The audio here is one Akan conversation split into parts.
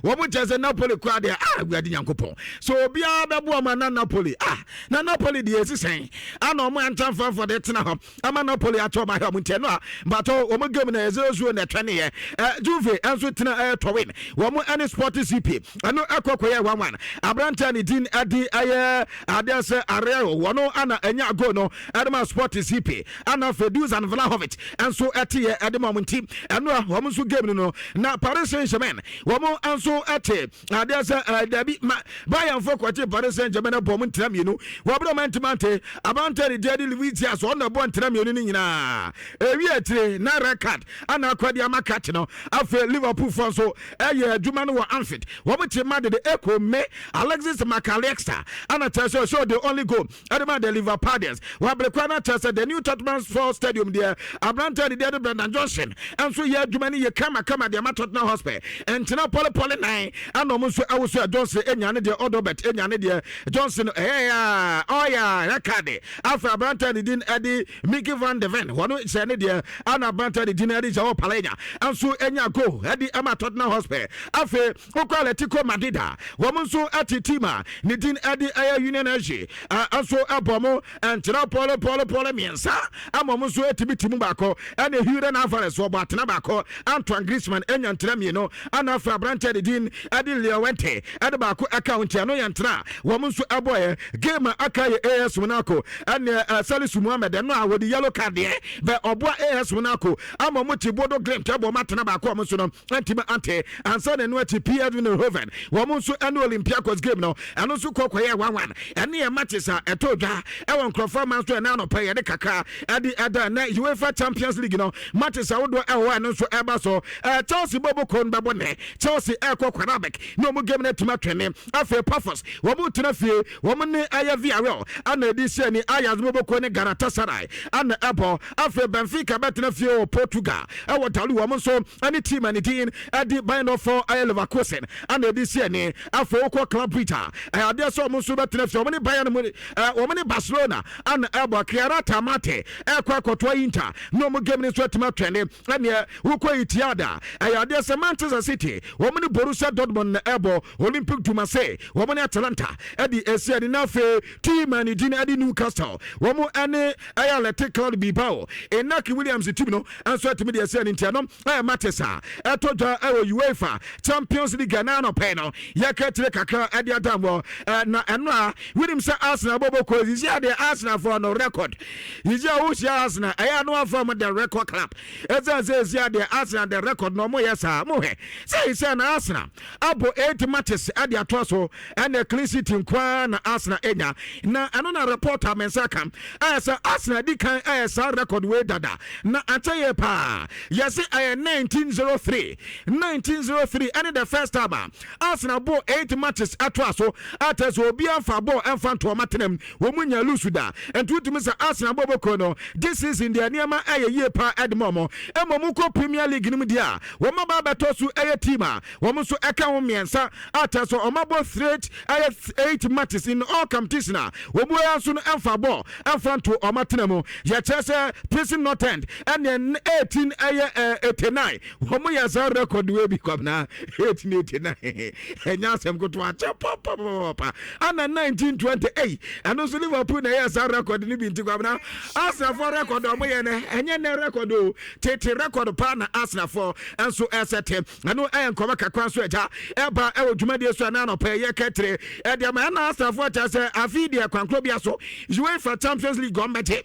Wɔn kyerɛ sɛ Napoli koraa deɛ, ah, Awurade Nyankopɔn, so obiara bɛboa ma na Napoli, ah, na Napoli deɛ esi sɛn ana wɔn ankyɛnfanfo de tena hɔ ama Napoli ato wɔn ahwɛ wɔn ntiɛ no a mbatɔ wɔn game na yɛ 0-0 na ɛtwɛn yɛ. Juve nso tena Turin, wɔn ɛne Sporting CP ɛno ɛkɔ kɔyɛ 1-1. Aberanteɛ ne din ɛde ɛyɛ adeɛ sɛ Areo, wɔn ana ɛnya goal no ɛde ma Sporting CP, ana afei Dusan Vlahovic nso ɛte yɛ ɛde ma wɔn, nti ɛno a wɔn nso game no. Na Paris Saint-Germain wɔn nso ɛte adeɛ sɛ dabi ma Bayern fo kɔkye Paris Saint-Germain bɔ wɔn ntena 2 wɔbɛrɛ wɔn ntimante. Aberanteɛ ne deɛ de Luis Diaz, ɔno na ɛbɔ ntena 2 no nyinaa ewi akyire na red card ana akɔde ama catch no. Afei Liverpool fo nso ɛyɛ adwuma no wɔ Anfield, wɔn kye Madrid eko me Alexis McAllister ana kyerɛ sɛ ɔsɛ the only goal ɛde ma the Liverpoolians. Wɔabere kwan na kyerɛ sɛ the new Tottenham Hotspur Stadium deɛ, aberanteɛ de deɛ de Brendan Johnson nso yɛ adwuma no yɛ kamakama deɛ ma Tottenham Hotspur ntena pɔlepɔle nan ɛna ɔmo nso ɛwo so. Johnson enya ne deɛ, Odobert enya ne deɛ, Johnson ɛyɛ a ɔyɛ record. Afei aberanteɛ de din ɛde Mickey van de Ven, wɔn hyɛ ne deɛ, ɛna aberanteɛ de din ɛde Joao Palhinha nso enya goal ɛde ɛma Tottenham Hotspur. Afei wokɔ Atletico Madrid a, wɔn nso ɛte team a ne din ɛde ɛyɛ Union SG nso ɛbɔ mo nkyerɛ pɔle pɔle pɔle 3 ama wɔn nso ɛtumi ti mu baako, ɛne Julian Alvarez wɔbɔ atena baako, Antoine Griezmann enya ntena 2, ɛna afei aberanteɛ de din ɛde Llorente ɛde baako ɛka ho, nti ɛno yɛ ntena wɔn nso ɛbɔɛ. Game a aka yɛ AS Monaco ɛne Salisu Muhammed, ɛno a wɔde yellow card deɛ bɛ ɔboa AS Monaco ama wɔn ti Bodo Glimt ɛbɔ wɔn atena baako, wɔn nso no ntumi ante ansa na ɛno akyi PSV Eindhoven wɔn nso ɛne Olympiacos game no, ɛno nso kɔ kɔyɛ 1-1. Ɛne yɛ matches a ɛtɔ dwa ɛwɔ nkurɔfoɔ ama nso ɛna anɔpɛ yɛde kakra ɛde ɛda. Ɛnɛ UEFA Champions League no matches ahodoɔ ɛwɔ ɛno nso ɛba so. Chelsea bɔbɔ kɔn bɛbɔ nɛ Chelsea ɛkɔ Qarabag na wɔn game no atumi atwɛne. Afei Pafos wɔn tena fie, wɔn ne ɛyɛ Villarreal ana ɛdi si ani. Ajax bɔbɔ kɔn ne Galatasaray ana ɛbɔ. Afei Benfica bɛtena fie wɔ Portugal ɛwɔ Dalu, wɔn nso ɛne team a ne din ɛde Bayer 04 ɛyɛ Leverkusen ana ɛdi si ani. Afei wokɔ Club Brugge a, ɛyɛ adeɛ sɛ wɔn nso bɛtena fie, wɔn ne Bayern mu wɔn ne Barcelona ana ɛbɔ. Kairat Almaty ɛkɔ akɔtoa Inter na wɔn game no nso atumi atwɛne. Ɛneɛ wokɔ Etihad a, ɛyɛ adeɛ sɛ Manchester City wɔn ne Borussia Dortmund na ɛbɔ. Olympique de Marseille wɔn ne Atalanta ɛde esi ɛde. Na afei team a ne din ɛde Newcastle wɔn ɛne ɛyɛ Athletic Club Bilbao, Inaki Williams team no nso ɛtumi de esi ɛne, ntia no ɛyɛ matches a ɛtɔ dwa ɛwɔ UEFA Champions League ɛna anɔpɛ no yɛka kyerɛ kakra ɛde adam wɔ. Na ɛno a winim sɛ Arsenal bɔbɔ kɔ sisi adeɛ, Arsenal fɔ no record sisi a wohyia Arsenal ɛyɛ ano afa mo the record club, ɛsiane sɛ ɛsi adeɛ Arsenal the record na ɔmo yɛ saa. Mo hwɛ sɛ sɛ na Arsenal abɔ eight matches ɛde atoa so, ɛna clean sheet nkoa na Arsenal enya. Na ɛno na reporter mensa ka ɛyɛ sɛ Arsenal di kan ɛyɛ saa record wei dada na akyɛ yɛ paa. Yɛsi ɛyɛ 1903, 1903 ɛne the first time a Arsenal bɔ eight matches atoa so atɛ sɛ obiara nfa bɔɔl ɛnfa ntoɔma tenam, wɔn mu nya lose da. Nti wotumi sɛ Arsenal bɔ bɔkɔ no this season deɛ, nneɛma ɛyɛ yie paa ɛde ma wɔn. Mmom kɔ Premier League no mu deɛ a, wɔn aba abɛtɔ so ɛyɛ team a wɔn nso ɛka ho mmiɛnsa atɛ so wɔn abɔ straight ɛyɛ eight matches in all competition a wɔn mu ɛyɛ nso no ɛnfa bɔɔl ɛnfa nto wɔn atena mu. Yɛkyerɛ sɛ Preston North End ɛne 18 ɛyɛ 89 wɔn yɛ saa record wei bi kwamina 1889, ɛnyɛ asɛm koto akyɛ papapapa. Ana 1928 ɛno nso Liverpool na ɛyɛ saa record no bi. Nti kwamina Arsenalfoɔ record a wɔyɛ no ɛnyɛ nɛ record o, tete record paa na Arsenalfoɔ nso ɛsɛ te. Ɛno ɛyɛ nkɔmɔ kakra nso agya ɛba ɛwɔ dwumadie so ɛna anɔpɛ yɛ kɛtire ɛde ama. Ɛna Arsenalfoɔ kyerɛ sɛ afei deɛ kwankoro bia so UEFA Champions League ɔmmɛgye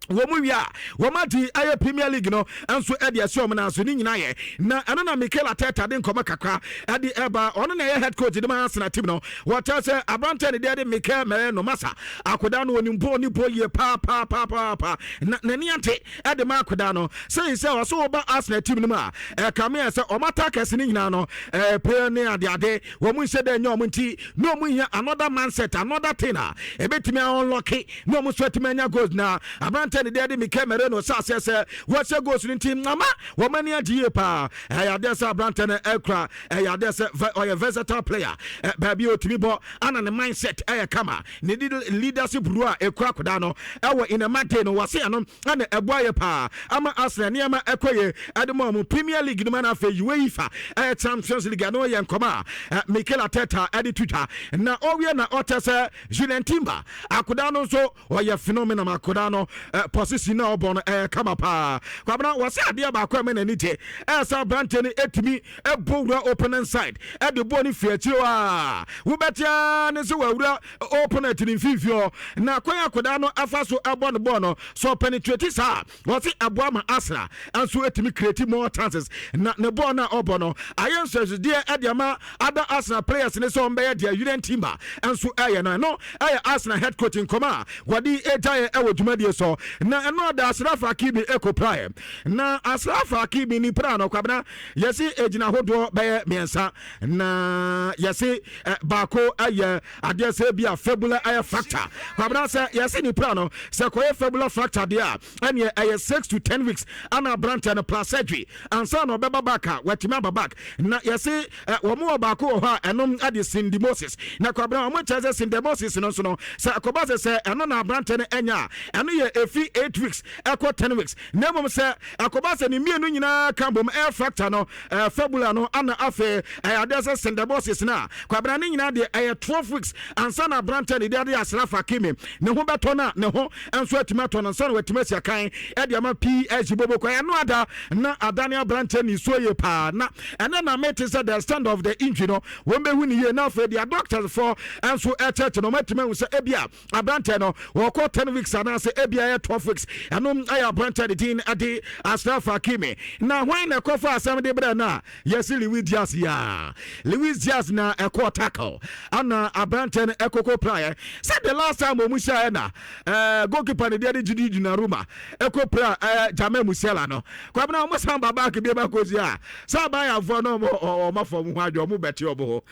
wɔn mu wie a, wɔn adi ɛyɛ Premier League no nso ɛde ɛsi wɔn nan so ne nyinaa yɛ. Na ɛno na Mikel Arteta de nkɔmɔ kakra ɛde ɛba. Ɔno na ɛyɛ head coach de ma Arsenal team no. Wɔkyerɛ sɛ aberanteɛ ne deɛ de Mikel Merino masa akoda no, onim bɔɔl ne bɔ yie paapaapaapaapa na n'ani ante ɛde ma akoda no sɛyi sɛ ɔso wɔba Arsenal team no mu a, ɛkame yɛ sɛ wɔn attackers ne nyinaa no ɛɛ ne adeade wɔn nhyɛ dɛ nyɛ wɔn, nti na wɔn hia another mindset, another thing a ebetumi unlock na wɔn nso atumi anya goals. Na aberante Aberantɛ ne deɛ de Mikel Merino sɛ aseɛ sɛ wɔhyɛ goals no nti ama wɔn ani agye yie paa. Ɛyɛ adeɛ sɛ aberantɛ no ɛkura, ɛyɛ adeɛ sɛ ɔyɛ versatile player, baabi a ɔtumi bɔ ana ne mindset ɛyɛ kama, ne leadership role a ɛkura akwadaa no ɛwɔ in a match day no, wɔse ɛno ɛna ɛboa yɛ paa ama Arsenal nneɛma ɛkɔ yie ɛde ma ɔmo Premier League no mu na afei UEFA ɛyɛ Champions League. Ɛno yɛ nkɔmɔ a Mikel Arteta ɛde to dwa na ɔwie na ɔtɛ sɛ Julian Timber akwadaa no nso ɔyɛ phenomenal. Akwadaa no position na ɔbɔ no ɛyɛ kama paa. Kwabena, wɔsɛ adeɛ baako a ɛmɛ n'ani gye ɛyɛ sɛ aberanteɛ no ɛtumi ɛbɔ wura opponent side, ɛde bɔɔl no fi akyire hɔ a wobɛtea ne sɛ wawura opponent ne mfimfini hɔ, na kwan akwadaa no afa so ɛbɔ no bɔɔl no so penetrate saa, wɔse ɛboa ma Arsenal nso ɛtumi create more chances, na ne bɔɔl no a ɔbɔ no ayɛ nsɛnsodeɛ ɛde ama ada Arsenal players ne sɛ ɔmbɛyɛ deɛ Julian Timber nso ɛyɛ no. Ɛno ɛyɛ Arsenal head coach nkɔmɔ a wɔde ɛgyaeɛ ɛwɔ dwumadie so. Na ɛno ɔda Achraf Hakimi ɛkɔ praeɛ, na Achraf Hakimi ni pra no, Kwabena, yɛsi egyina ahodoɔ bɛyɛ mmiɛnsa, na yɛsi baako ɛyɛ adeɛ sɛ bi a fibula ɛyɛ fracture. Kwabena, sɛ yɛsi ni pra no sɛ kɔyɛ fibula fracture deɛ a, ɛneɛ ɛyɛ 6 to 10 weeks ana aberanteɛ no plus surgery ansa na ɔbɛba back a watumi aba back. Na yɛsi wɔn wɔ baako wɔ hɔ a ɛnom ɛde syndesmosis, na Kwabena, wɔn kyerɛ sɛ syndesmosis no nso no, sɛ ɛkɔba sɛ ɛno na aberanteɛ no ɛnya a, ɛno yɛ efi 8 weeks ɛkɔ 10 weeks. Na mmom sɛ ɛkɔba sɛ ne mmienu nyinaa ka bom, ɛyɛ fracture no, fibula no ana afei ɛyɛ adeɛ sɛ syndesmosis no a, Kwabena, ne nyinaa deɛ ɛyɛ 12 weeks ansa na aberanteɛ ne de ade Achraf Hakimi ne ho bɛtɔ no a ne ho nso atumi atɔ no nsa na watumi asi akan ɛde ama PSG bobo kwan. Ɛno ada na adane aberanteɛ ne nsuo yie paa, na ɛnɛ na mete sɛ the extent of the injury no wɔn bɛhu ne yie, na afei deɛ doctors foɔ nso ɛkyerɛkyerɛ no, wɔn atumi ahu sɛ ebia aberanteɛ no wɔkɔ 10 weeks anaasɛ ebia ɛyɛ 12 weeks. Ɛno ɛyɛ aberanteɛ de din ɛde Achraf Hakimi. Na hwan na ɛkɔfa asɛm de brɛ no a yɛsi Luis Diaz ya? Luis Diaz na ɛkɔ tackle ana aberanteɛ no ɛkɔkɔ praeɛ sɛ the last time ɔmu hyɛɛ na goalkeeper ne deɛ de Gigi Donnarumma ɛkɔ pra Jamal Musiala no. Kwabena, ɔmo san ba back bi ba kɔsi a sɛ abayafoɔ no ɔmo ɔmo afɔ ɔmo ho adwo, ɔmo bɛte ɔmo ho,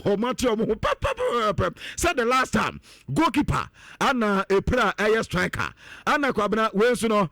ɔmo ate ɔmo ho pɛpɛpɛpɛ sɛ the last time goalkeeper ana epira ɛyɛ striker ana. Kwabena, wei nso no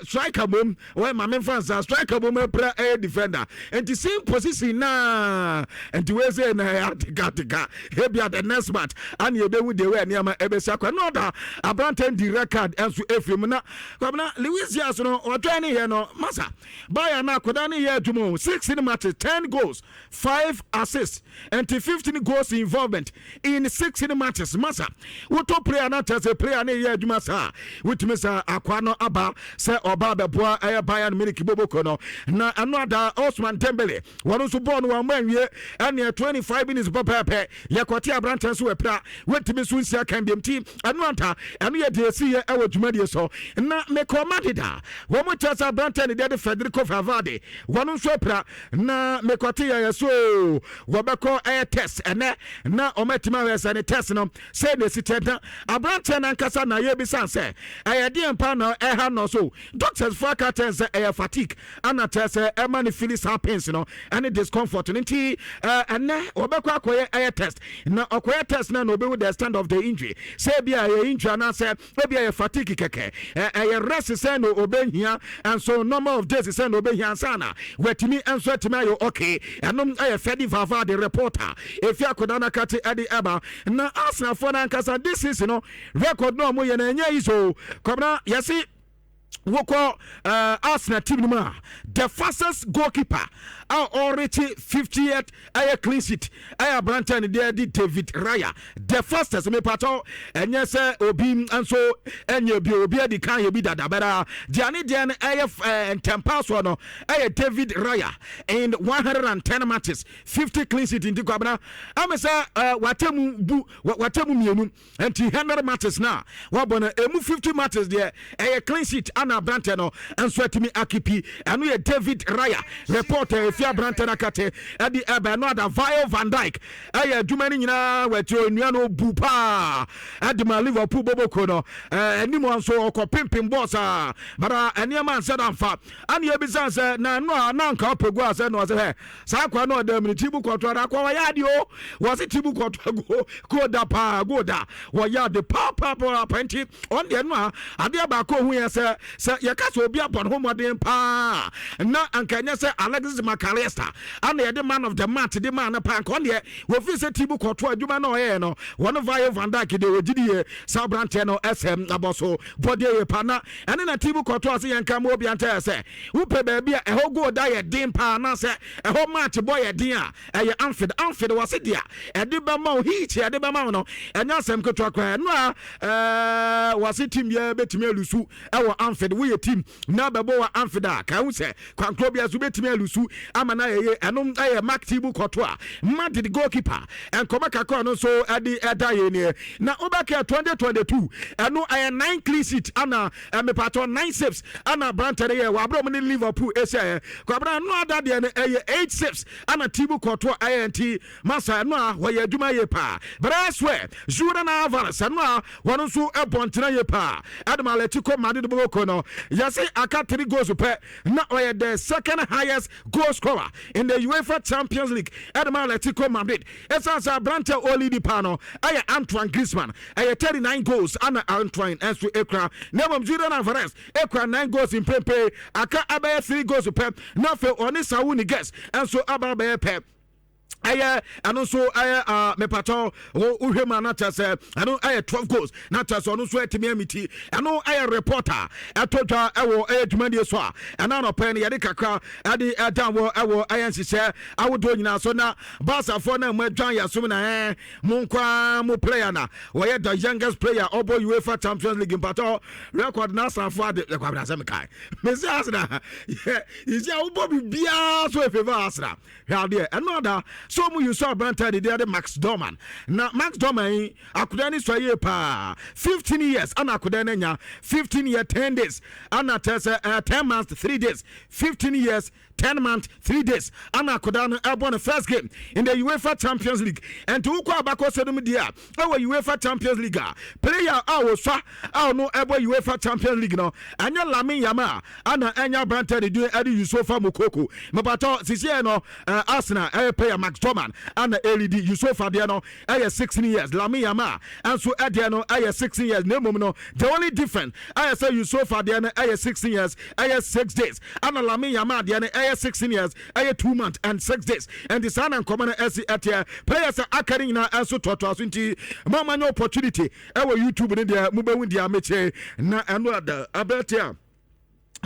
striker mom wɔyɛ maame nfa nsa striker mom epira ɛyɛ defender, nti same position naa, nti wei sɛ na ɛyɛ ateka ateka. Ebia the next match ana ebehu deɛ wei nneɛma ebesi akɔ. Ɛno ɔda aberante di record nso efiri mu. Na Kwabena, Luis Diaz no ɔtwɛn ne yɛ no masa Bayern na akwadaa ne yɛ adwuma o. 16 matches, 10 goals, 5 assists, nti 15 goals involvement in 16 matches. Masa, wotɔ player na kyerɛ sɛ player ne yɛ adwuma saa, wotumi sɛ akoa no aba sɛ ɔba abɛboa ɛyɛ Bayern Munich boboko no. Na ɛno ada Ousmane Dembele, wɔn nso bɔɔl no wɔn anwie, ɛneɛ 25 minutes pɛpɛɛpɛ yɛkɔte aberanteɛ nso wapira, wɔntumi nso nsia kan biam, ti ɛno anta ɛno yɛ deɛ ɛsi yɛ ɛwɔ dwumadie so. Na mekɔ Madrid a, wɔn mo kyerɛ sɛ aberanteɛ ne deɛ de Federico Valverde, wɔn nso apira, na mekɔte yɛ so wɔbɛkɔ ɛyɛ test ɛnɛ na wɔn atumi ahwɛ sɛ ne test no sɛ na esi kyɛ. Na aberanteɛ nankasa na yɛbisa sɛ ɛyɛ deɛ mpa na ɛha no so, doctors fo aka kyɛn sɛ ɛyɛ fatigue ana kyerɛ sɛ ɛma ne feel saa pains no ɛne discomfort no, nti ɛnɛ wɔbɛkɔ akɔyɛ ɛyɛ test, na ɔkɔyɛ test na obewu the extent of the injury, sɛ ebi a ɛyɛ injury anaasɛ ebi a ɛyɛ fatigue kɛkɛ, ɛyɛ rest sɛ na obehia nso number of days sɛ na obehia ansa na wɔatumi nso atumi ayɛ okay. Ɛnom ɛyɛ Fede Valverde reporter efi akɔda no akate ɛde ɛba. Na Arsenalfoɔ no ankasa this season no record no a wɔyɛ no ɛnyɛ yi so. Kwabena, yɛsi wokɔ Arsenal team no mu a, the fastest goalkeeper a ɔrekye 50th ɛyɛ clean sheet ɛyɛ aberanteɛ no deɛ de David Raya. The fastest, mepatɔ, ɛnyɛ sɛ obi nso ɛnyɛ bi, obi adi kan yɛ bi dada bɛra deɛ ne deɛ no ɛyɛ ntɛmpa soɔ no ɛyɛ David Raya in 110 matches, 50 clean sheet. Nti Kwabena, ɛmɛ sɛ watɛmu bu watɛmu mmienu, nti 100 matches na wabɔ no emu 50 matches deɛ ɛyɛ clean sheet ana. na aberantɛ no nso atumi akeep. Ɛno yɛ David Raya report a ɛfi aberantɛ no akate ɛde ɛbɛ. Ɛno ada Virgil van Dijk ɛyɛ adwuma no nyinaa wɔati onua no bu paa ɛde ma Liverpool boboko no anim nso ɔkɔ pimpim bɔɔs a bara nneɛma ansɛ da mfa ane ebisa sɛ na ɛno a na nka ɔpɛ gu a sɛ na ɔsɛ hɛ saa kwa no ɔda mu no. Thibaut Courtois da akɔ wɔyɛ adeɛ o, wɔse Thibaut Courtois go go da paa, go da wɔyɛ ade paapaa nti ɔno deɛ no a adeɛ baako ohu yɛ sɛ yɛka sɛ obi abɔ ne ho mmɔden paa na anka ɛnyɛ sɛ Alexis McAllister ana yɛde man of the match de maa no paa, nka ɔno deɛ wɔfiri sɛ Thibaut Courtois adwuma na ɔyɛɛ no wɔne Virgil van Dijk deɛ wɔgye yie saa aberanteɛ no ɛsɛ abɔ so bɔdeɛ yɛ pa na ɛne na Thibaut Courtois sɛ yɛnka ma obi antɛ sɛ wopɛ baabi a ɛhɔ goal da yɛ den paa na sɛ ɛhɔ match bɔ yɛ den a, ɛyɛ Anfield. Anfield wɔ se deɛ ɛde bɛma wo heat, ɛde bɛma wo no ɛnyɛ asɛm ketewa koraa. Ɛno a wɔse team biara bɛtumi alose ɛwɔ Anfield. Woyɛ team na bɛbɔ wɔ Anfield a, ka ho sɛ kwankoro biara so wobɛtumi alose ama no ayɛyɛ. Ɛno ɛyɛ Mark Thibaut Courtois, Madrid goalkeeper. Nkɔmɔ kakra no nso ɛde ɛda yɛ nie na wobɛkɛ 2022 ɛno ɛyɛ nine clean sheet ana mepatɔ nine saves ana aberantɛ no yɛ wɔ aberɛ mu ne Liverpool ɛsɛ kwabena. No ada deɛ no ɛyɛ eight saves ana Thibaut Courtois ɛyɛ, nti masa ɛno a wɔyɛ adwuma yie paa. But elsewhere, Julian Alvarez, ɛno a wɔn nso ɛbɔ ntena yie paa ɛde ma Atletico Madrid bɔbɔko no. Yɛse aka three goals pɛ na ɔyɛ the second highest goal scorer in the UEFA Champions League ɛde ma Atletico Madrid, ɛsiane sɛ aberantɛ ɔlead paa no ɛyɛ Antoine Griezmann, ɛyɛ 39 goals ana Antoine ɛnso ekura, na mmom Julian Alvarez ekura 9 goals mpempe. Aka abɛyɛ 3 goals pɛ na afei ɔne Saul Niguez ɛnso aba abɛyɛ pɛ. Ɛyɛ ɛno nso ɛyɛ mepatɔ wohwɛ mu a na kyerɛ sɛ ɛno ɛyɛ 12 goals na kyerɛ sɛ ɔno nso ɛtumi amiti. Ɛno ɛyɛ report a ɛtɔ dwa ɛwɔ ɛyɛ dwumadie so a ɛna anɔpɛ no yɛde kakra ɛde ɛda wɔ ɛwɔ ɛyɛ nhyehyɛ ahodoɔ nyinaa so. Na Barcafoɔ no a mo adwan yɛ som na ɛɛ mo nkoa mo player na wɔyɛ the youngest player ɔbɔ UEFA Champions League mpatɔ record na asanfoɔ ade ɛkɔ abena sɛ mekae mesi Arsenal yɛ yɛsi a wobɔ biribiara so efavour Arsenal. Hwɛ adeɛ, ɛno ada so ɔmo yi so aberante de deɛ de Max Dorman. Na Max Dorman yi, akoda ne sɔ yie paa, 15 years ana akoda no anya, 15 year 10 days ana kyerɛ sɛ 10 months 3 days, 15 years 10 months 3 days ana akoda no ɛbɔ no first game in the UEFA Champions League. Ɛnti wokɔ abakɔ sɛ no mu deɛ a ɛwɔ UEFA Champions League a, player a wɔsua a ɔno ɛbɔ UEFA Champions League no ɛnyɛ Lamine Yamal ana ɛnyɛ aberante ne din ɛde Youssoufa Moukoko. Mepatɔ sisiɛ no Arsenal ɛyɛ player Max Dorman ana ɛlead. Youssoufa deɛ no ɛyɛ 16 years, Lamine Yamal ɛnso ɛdeɛ no ɛyɛ 16 years, na mmom no the only difference ɛyɛ sɛ Youssoufa deɛ no ɛyɛ 16 years ɛyɛ 6 days ana Lamine Yamal deɛ no ɛyɛ 16 years ɛyɛ 2 months and 6 days. Ɛnti saa na nkɔmɔ no ɛsi ɛteɛ. Players a aka no nyinaa ɛnso toatoa so, nti mama nyɛ opportunity ɛwɔ YouTube no deɛ mobɛhu deɛ amekyɛ. Na ɛno ada abɛte a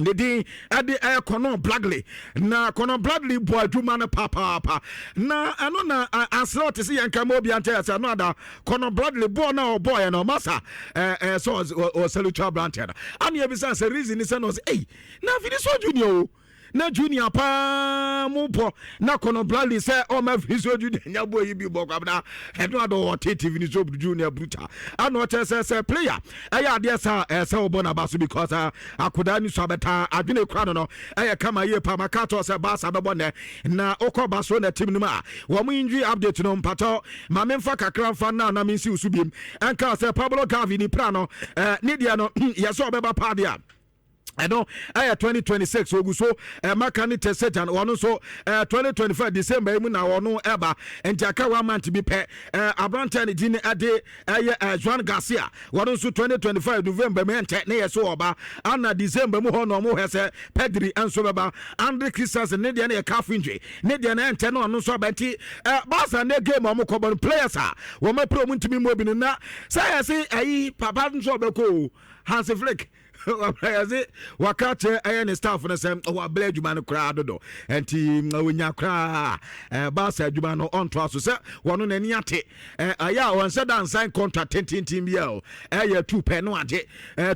ne din ɛde ɛyɛ Conor Bradley. Na Conor Bradley bɔ adwuma no papaapa na ɛno na asrɛ ɔte sɛ yɛnka ma obi antɛ sɛ ɛno ada Conor Bradley bɔɔ no a ɔbɔɔyɛ no masa ɛɛ sɛ ɔsalute aberanteɛ no ane ebisa sɛ reason ni sɛ na ɔsɛ ei na Vinicius Junior o na Junior paa mu bɔ na Conor Bradley sɛ ɔma Vinicius Junior nya bɔ yi bi bɔ kwabena. Ɛno adɔ ɔtete Vinicius Junior brutal ana ɔkyerɛ sɛ player ɛyɛ adeɛ sa ɛsɛ wɔbɔ n'aba so because akodaa ni so abɛta adwene kura no ɛyɛ kama yie paa. Maka kyerɛ sɛ Barca bɛbɔ nɛ na wokɔ Barcelona team no mu a, wɔn injury update no mpatɔ maame nfa kakra nfa na na mensi wo so biem ɛnka sɛ Pablo Gavi ni pra no ne deɛ no yɛ sɛ ɔbɛba paa deɛ a ɛno ɛyɛ 2026 ogu so. Ɛmaka ne ter Stegen, ɔno nso 2025 December yi mu na ɔno ɛba, nti aka one month bi pɛ. Aberanteɛ ne din ɛde ɛyɛ Joan Garcia, wɔno nso 2025 November mu ɛntɛ ne yɛ so ɔba ana December mu hɔ na ɔmo hɛ sɛ Pedri nso bɛba. Andre Christensen ne deɛ no yɛ calf injury, ne deɛ no ɛntɛ no ɔno nso aba. Nti Barca ne game a ɔmo kɔbɔ no, players a wɔn apere ɔmo ntumi mu obi no na sɛ yɛse ɛyi papa nso ɔbɛkɔ o. Hansi Flick yɛse waka kyerɛ ɛyɛ ne staff no sɛ wabrɛ adwuma no koraa dodo, nti onya koraa Barca adwuma no ɔntoa so sɛ wɔno n'ani ate. Ɛyɛ a ɔnsɛ da nsan contract tententen bi a o ɛyɛ tu pɛ no agye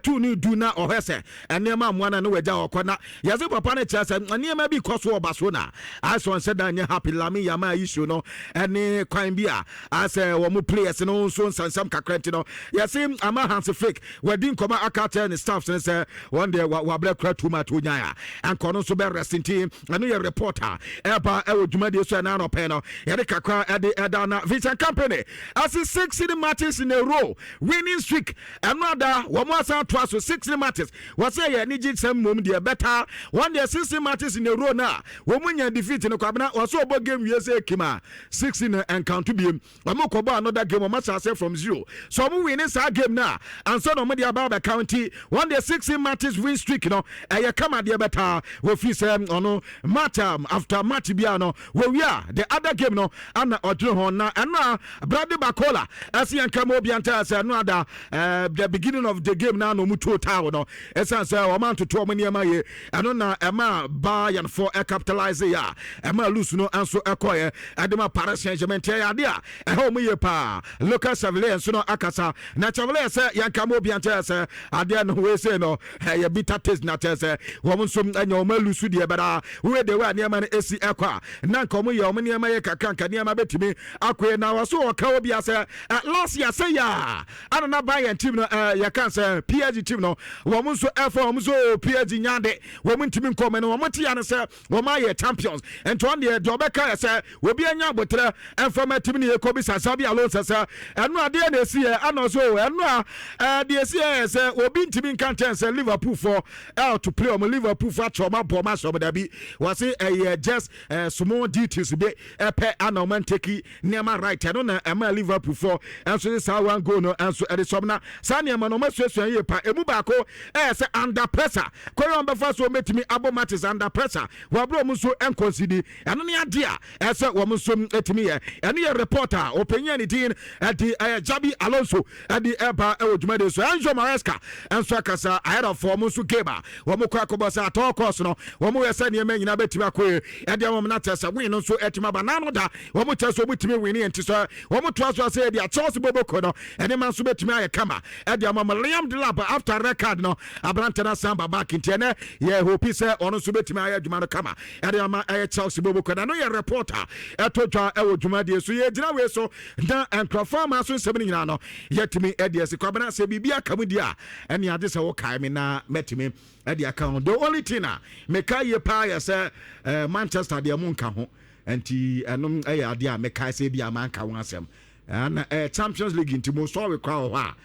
tu ne du na ɔhwɛ sɛ nneɛma mmoa no ne wagya ɔkɔ. Na yɛse papa no kyerɛ sɛ nneɛma bi kɔ so ɔba so na ayɛ sɛ ɔnsɛ da nyɛ happy. Lamine Yamal issue no ɛne kwan bi a asɛ wɔn players no nso nsɛnsɛm kakra nti no yɛse ama Hansi Flick wadi nkɔmɔ aka kyerɛ ne staff no. ne sɛ wɔn deɛ wabrɛ kora too much, onyaa a anka ɔno nso bɛ rest. Nti ɛno yɛ report a ɛba ɛwɔ dwumadie so. Ɛna anɔpɛ no yɛde kakra ɛde ɛda na Vincent Kompany ase 16 matches in a row winning streak. Ɛno ada wɔn asan toa so 16 matches. Wɔsɛ yɛ anigye sɛm mmom deɛ bɛta wɔn deɛ 16 matches in a row na wɔn mu nya defeat no. Kwabena, wɔsɛ ɔbɔ game wie sɛ ekim a 16 encounter biem, wɔn kɔbɔ another game, wɔn ahyɛ ase from zero. So wɔn win saa game na ansa na wɔn de aba abɛka. Nti wɔn deɛ 16 matches win streak no ɛyɛ kama deɛ bɛta. Wɔfi sɛ ɔno match after match bia no wɔwi a, the other game no ana ɔdwene ho. Na ɛno a Bradley Barcola ɛsi yɛn kama obi anta sɛ ɛno ada the beginning of the game na ɔmu tuo taawo no, ɛsiane sɛ wɔn antoto wɔn nneɛma yie. Ɛno na ɛma Bayern fo ɛcapitalise yɛ a ɛma lose no nso ɛkɔɛ ɛde ma Paris Saint Germain. Nti ɛyɛ ade a ɛhɔ wɔn yie paa. Lucas Chevalier nso no akasa na Chevalier sɛ yɛn kama obi anta sɛ adeɛ no wei sei no ɛyɛ bitter taste, na kyerɛ sɛ wɔn nso anya wɔn alose deɛ bɛda wei de wei a nneɛma no esi ɛkɔ a na nka wɔn yɛ wɔn nneɛma yɛ kakra, nka nneɛma bɛtumi akɔɛ. Na wɔso wɔka obi asɛ last year sɛ yɛ a ana na Bayern team no yɛka sɛ PSG team no, wɔn nso ɛfɔ wɔn nso PSG nyade wɔn ntumi nkɔ mɛ no wɔn ti ya no sɛ wɔn ayɛ champions. Nti wɔn deɛ ɔbɛka yɛ sɛ obi anya abotire ɛnfam team no yɛ kɔ bi sa Xabi Alonso sɛ ɛno adeɛ na esi yɛ ana so ɛno a deɛ esi yɛ sɛ obi ntumi nka nkyɛn sɛ Liverpool fɔ ɛɛ to play ɔmo Liverpool fɔ akyɛ ɔmo abɔ ɔmo ahyɛ ɔmo dabi. Wɔsi ɛyɛ just small details bi ɛpɛ ana ɔmo ntake nneɛma right. Ɛno na ɛma Liverpool fɔ ɛnso de saa one goal no ɛnso ɛde sɔm. Na saa nneɛma no ɔmo asuasua yie pa. Emu baako ɛyɛ sɛ under pressure kɔyɛ ɔmo bɛfa so ɔmo betumi abɔ matches under pressure, wɔabere ɔmo nso nconcede. Ɛno ne adeɛ a ɛsɛ wɔn nso etumi yɛ. Ɛno yɛ report a ɔpanyin a ne din ɛde ɛyɛ Xabi Alonso ɛde ɛba ɛwɔ dwumadie so. Enzo Maresca ɛnso akasa ahead of wɔn nso game a wɔn kɔ akɔbɔ sɛ at all cost no wɔn yɛ sɛ nneɛma nyinaa bɛtumi akɔ yie ɛde wɔn na kyerɛ sɛ win no nso ɛtumi aba n'ano da wɔn kyerɛ sɛ wɔn tumi win yɛn ti sɛ wɔn toa so ase ɛde a Chelsea bɔbɔ no ɛne ma nso bɛtumi ayɛ kama ɛde ama ma Liam Delap. After red card no, aberante no asan ba back, nti ɛnɛ yɛ hope sɛ ɔno nso bɛtumi ayɛ adwuma no kama ɛde ama ɛyɛ Chelsea bɔbɔ no. Ɛno yɛ report a ɛto dwa ɛwɔ dwumadie so. Yɛgyina wei so na nkurɔfoɔ ama so nsɛm no nyinaa no yɛtumi ɛde asi. Kwabena, sɛ biribi aka mu di a, ɛne ade sɛ wokae me na mɛtumi ɛde aka ho. The only thing a meka yie paa yɛ sɛ Manchester deɛ mo nka ho, nti ɛnom ɛyɛ adeɛ a mekae sɛ bi a manka ho asɛm ana Champions League. Nti mo sɔre kora wɔ hɔ a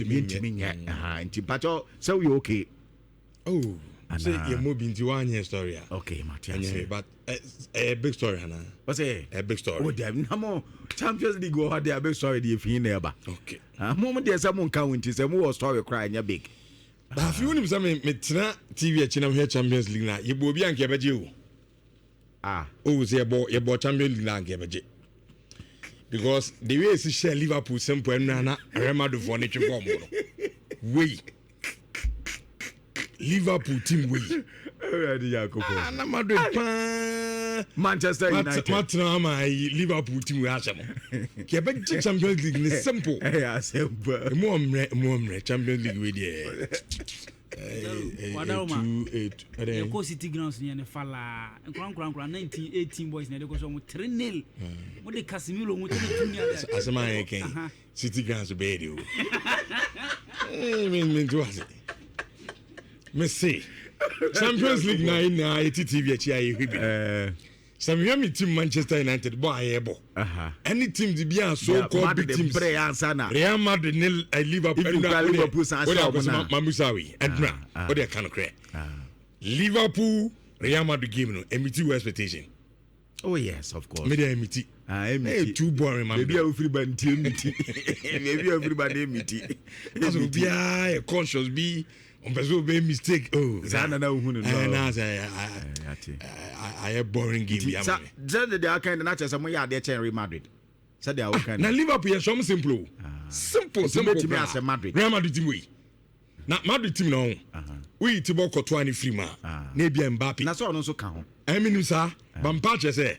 yɛntumi nyɛ. Nti mpakyɛw sɛ woyɛ okay? Oh, sɛ yɛ mo bi nti woanyɛ story a. Okay, mate ase. But ɛyɛ big story ana? Wɔsɛ ɛyɛ big story. O dabi, na mo Champions League wɔ hɔ deɛ, big story deɛ fi na ɛba. Mo deɛ sɛ mo nka ho, nti sɛ mo wɔ story koraa ɛnyɛ big. Baafi, wonim sɛ metena TV akyi na mehwɛ Champions League na yɛbɔ obi anka yɛbɛgye o. Ah. O sɛ yɛbɔ Champions League na anka yɛbɛgye because the way esi hyɛ Liverpool simple ɛnu na Real Madrid fɔ ne twe fɔm no wei Liverpool team wei. Ɛwurade Yankopɔn. Ah, na Madrid paa. Manchester United. Matena ama ayi Liverpool team wei ahyɛ mo yɛbɛgye Champions League ne simple. Ɛyɛ asɛm pa. Emu ɔmmerɛ, emu ɔmmerɛ. Champions League wei deɛ. Yɛkɔ City Grounds ne yɛ ne falaa nkora nkora nkora 19 18 boys na yɛde kɔ so ɔmo 3 nil mo de Casemiro mo tene tu ni ade. Asɛm a yɛ kɛn City Grounds bɛyɛ de o mi nti wa se me se Champions League na yɛ nyinaa yɛ ti TV akyi a yɛhwɛ bi sɛ mehwɛ me team Manchester United bɔ a yɛbɔ ɛne teams bi a so called big teams, Real Madrid ne Liverpool. Ɛnura Liverpool san sɛ ɔmo na mamusawi ɛnura o de ɛka no korɛ, Liverpool Real Madrid game no ɛmeet wo expectation? Oh yes, of course. Me de, ɛmeet. Ah, ɛmeet. Too boring, man. Beebi a ofiri ba nti ɛmeet, beebi a ofiri ba na ɛmeet. Asɛ obiara yɛ conscious bi, ɔmpɛ sɛ ɔbɛyɛ mistake oh. Saa nana ohun no. Ɛɛ na sɛ ayɛ boring game bi ama me. Sɛ de aka na kyerɛ sɛ mo yɛ adeɛ kyɛn Real Madrid sɛdeɛ awoka. Na Liverpool yɛ sɔm simple o, simple simple. Bɛtumi asɛ Madrid. Real Madrid team wei na Madrid team na ɔho woyi ti bɔ kɔtoa ne firi mu a na ebia Mbappe. Na sɛ ɔno nso ka ho. Ɛmi nim saa bampa kyerɛ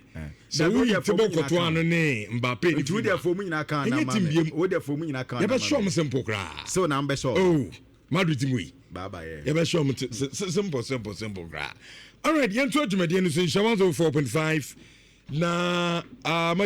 sɛ woyi ti bɔ kɔtoa no ne Mbappe ne firi mu a ɛnyɛ team biem. Wode fo mu nyinaa ka. Yɛbɛhyɛ ɔmo simple koraa. So na mbɛhyɛ ɔmo. Oh, Madrid team wei yɛbɛhyɛ ɔmo simple simple simple koraa. Alright, yɛn to adwumadeɛ no so nhyɛ 104.5 na.